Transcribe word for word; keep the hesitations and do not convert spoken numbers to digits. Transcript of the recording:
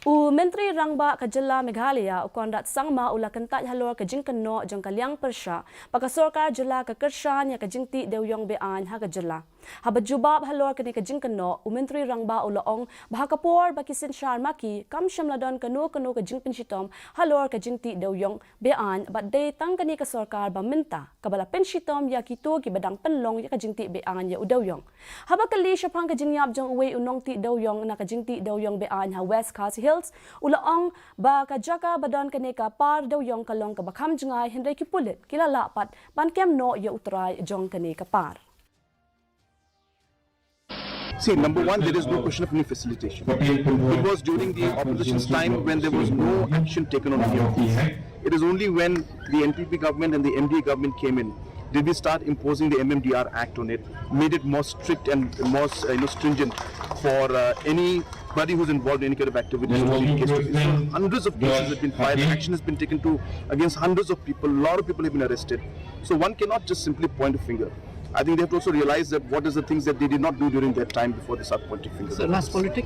U Myntri Rangbah ka Jylla Meghalaya, u Conrad Sangma, u la kyntait halor ka jingkynnoh jong ka liang pyrshah ba ka sorkar jylla ka kyrshan ïa ka jingtih dewïong be-aiñ ha ka jylla. Haba jubab halor kane ka jingkynnoh, u Myntri Rangbah u la ong ba ha ka por ba ki synshar ma ki, kam shym la don kano kano ka jingpynshitom halor ka jingtih dewïong be-aiñ, bad dei tang kane ka sorkar ba mynta kaba la pynshitom ïa kito kiba dang pynlong ïa ka jingtih be-aiñ ïa u dewïong. Haba kylli shaphang ka jingïap jong uwei u nongtih dewïong na ka jingtih dewïong be-aiñ ha West Khasi Hills, u la ong ba ka jaka ba don kane ka par dewïong ka long kaba kham jngai, hynrei ki pulit ki la lah pat ban kem noh ïa u trai jong kane ka par. See, number one, there is no question of any facilitation. It was during the opposition's time when there was no action taken on any of these. It is only when the N P P government and the M D A government came in, did we start imposing the M M D R Act on it, made it more strict and more uh, you know, stringent for uh, anybody who's involved in any kind of activities. So hundreds of cases have been filed, action has been taken to against hundreds of people, a lot of people have been arrested. So one cannot just simply point a finger. I think they have to also realize that what is the things that they did not do during their time before they start pointing fingers. So last politics?